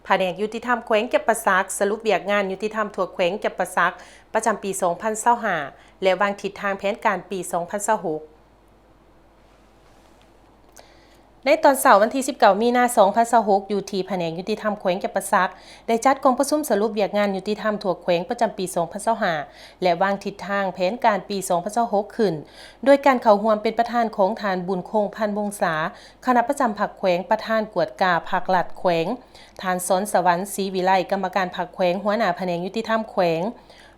ພະແນກຍຸຕິທຳແຂວງຈຳປາສັກ ສະຫຼຸບວຽກງານຍຸຕິທຳທົ່ວແຂວງຈຳປາສັກ ປະຈຳປີສອງພັນຊາວຫ້າ ແລະ ວາງທິດທາງແຜນການປີສອງພັນຊາວຫົກ. ໃນຕອນເຊົ້າວັນທີສິບເກົ້າ ມີນາ ສອງພັນຊາວຫົກ ຢູ່ທີ່ພະແນກຍຸຕິທຳແຂວງຈຳປາສັກ ໄດ້ຈັດກອງປະຊຸມສະຫຼຸບວຽກງານຍຸຕິທຳທົ່ວແຂວງປະຈຳປີສອງພັນຊາວຫ້າ ແລະ ວາງທິດທາງແຜນການປີສອງພັນຊາວຫົກຂຶ້ນ ໂດຍການເຂົ້າຮ່ວມເປັນປະທານຂອງທ່ານ ບຸນຄົງ ພັນວົງສາ ຄະນະປະຈຳພັກແຂວງ, ປະທານກວດກາພັກລັດແຂວງ, ທ່ານ ສອນສະຫວັນ ສີວິໄລ ກຳມະການພັກແຂວງ, ຫົວໜ້າພະແນກຍຸຕິທຳແຂວງ,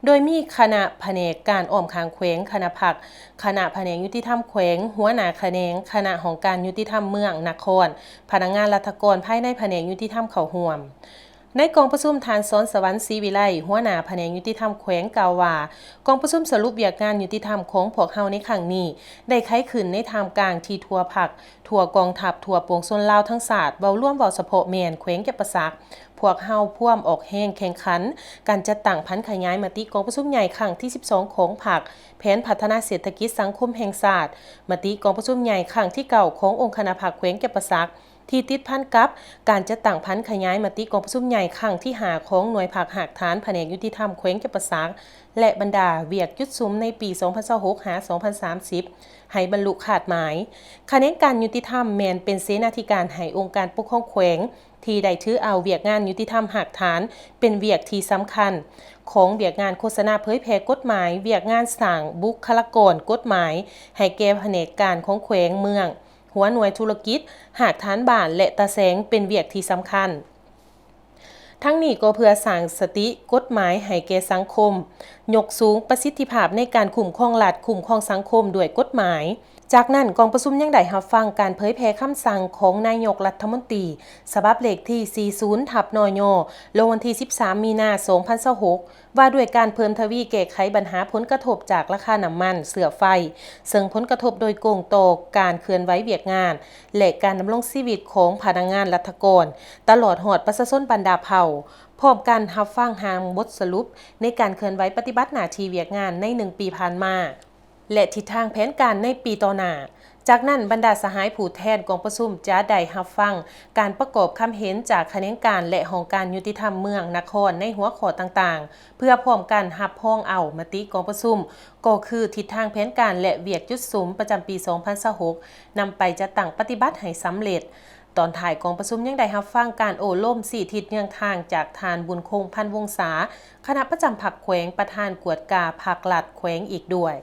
ໂດຍມີຄະນະພະແນກການອ້ອມຂ້າງແຂວງ, ຄະນະພັກ, ຄະນະພະແນກຍຸຕິທຳແຂວງ, ຫົວໜ້າຂະແໜງ, ຄະນະຫ້ອງການຍຸຕິທຳເມືອງ, ນະຄອນ, ພະນັກງານລັດຖະກອນພາຍໃນພະແນກຍຸຕິທຳເຂົ້າຮ່ວມ. ໃນກອງປະຊຸມ, ທ່ານ ສອນສະຫວັນ ສີວິໄລ ຫົວໜ້າພະແນກຍຸຕິທຳແຂວງ ກ່າວວ່າ, ກອງປະຊຸມສະຫຼຸບວຽກງານຍຸຕິທຳຂອງພວກເຮົາໃນຄັ້ງນີ້ ໄດ້ໄຂຂຶ້ນໃນທ່າມກາງທີ່ທົ່ວພັກ, ທົ່ວກອງທັບ, ທົ່ວປວງຊົນລາວທັງຊາດ, ເວົ້າລວມ, ເວົ້າສະເພາະແມ່ນແຂວງຈຳປາສັກ, ພວກເຮົາພວມອອກແຮງແຂ່ງຂັນ ການຈັດຕັ້ງຜັນຂະຫຍາຍມະຕິກອງປະຊຸມໃຫຍ່ຄັ້ງທີສິບສອງຂອງພັກ, ແຜນພັດທະນາເສດຖະກິດສັງຄົມແຫ່ງຊາດ, ມະຕິກອງປະຊຸມໃຫຍ່ຄັ້ງທີເກົ້າຂອງອົງຄະນະພັກແຂວງຈຳປາສັກ, ທີ່ຕິດພັນກັບການຈັດຕັ້ງຜັນຂະຫຍາຍມະຕິກອງປະຊຸມໃຫຍ່ຄັ້ງທີຫ້າຂອງໜ່ວຍພັກຮາກຖານພະແນກຍຸຕິທຳແຂວງຈຳປາສັກ ແລະ ບັນດາວຽກຈຸດສຸມໃນປີສອງພັນຊາວຫົກ ຫາ ສອງພັນສາມສິບ ໃຫ້ບັນລຸຄາດໝາຍ. ຂະແໜງການຍຸຕິທຳແມ່ນເປັນເສນາທິການໃຫ້ອົງການປົກຄອງແຂວງ ທີ່ໄດ້ຖືເອົາວຽກງານຍຸຕິທຳຮາກຖານເປັນວຽກທີ່ສຳຄັນ ຂອງວຽກງານໂຄສະນາເຜີຍແຜ່ກົດໝາຍ, ວຽກງານສ້າງບຸກຄະລາກອນກົດໝາຍໃຫ້ແກ່ພະແນກການຂອງແຂວງ, ເມືອງ, ຫົວໜ່ວຍທຸລະກິດ, ຮາກຖານບ້ານ ແລະ ຕາແສງເປັນວຽກທີ່ສຳຄັນ. ທັງນີ້ກໍເພື່ອສ້າງສະຕິກົດໝາຍໃຫ້ແກ່ສັງຄົມ, ຍົກສູງປະສິດທິພາບໃນການຄຸ້ມຄອງລັດ, ຄຸ້ມຄອງສັງຄົມດ້ວຍກົດໝາຍ. ຈາກນັ້ນ, ກອງປະຊຸມຍັງໄດ້ຮັບຟັງການເຜີຍແຜ່ຄຳສັ່ງຂອງນາຍົກລັດຖະມົນຕີ ສະບັບເລກທີສີ່ສິບ ທັບ ນຍ ລົງວັນທີສິບສາມ ມີນາ ສອງພັນຊາວຫົກ ວ່າດ້ວຍການເພີ່ມທະວີແກ້ໄຂບັນຫາຜົນກະທົບຈາກລາຄານ້ຳມັນເຊື້ອໄຟ, ເຊິ່ງຜົນກະທົບໂດຍກົງຕໍ່ການເຄື່ອນໄຫວວຽກງານ ແລະ ການດຳລົງຊີວິດຂອງພະນັກງານລັດຖະກອນ, ຕະຫຼອດຮອດປະຊາຊົນບັນດາເຜົ່າ, ພ້ອມກັນຮັບຟັງຮ່າງບົດສະຫຼຸບໃນການເຄື່ອນໄຫວປະຕິບັດໜ້າທີ່ວຽກງານໃນໜຶ່ງປີຜ່ານມາ ແລະ ທິດທາງແຜນການໃນປີຕໍ່ໜ້າ. ຈາກນັ້ນ, ບັນດາສະຫາຍຜູ້ແທນກອງປະຊຸມຈະໄດ້ຮັບຟັງການປະກອບຄຳເຫັນຈາກຂະແໜງການ ແລະ ຫ້ອງການຍຸຕິທຳເມືອງ, ນະຄອນ ໃນຫົວຂໍ້ຕ່າງໆ ເພື່ອພ້ອມກັນຮັບຮອງເອົາມະຕິກອງປະຊຸມ ກໍຄືທິດທາງແຜນການ ແລະ ວຽກຈຸດສຸມປະຈຳປີສອງພັນຊາວຫົກ ນຳໄປຈັດຕັ້ງປະຕິບັດໃຫ້ສຳເລັດ. ຕອນທ້າຍກອງປະຊຸມຍັງໄດ້ຮັບຟັງການໂອ້ລົມຊີ້ທິດເຍືອງທາງຈາກທ່ານ ບຸນຄົງ ພັນວົງສາ ຄະນະປະຈຳພັກແຂວງ, ປະທານກວດກາພັກລັດແຂວງອີກດ້ວຍ.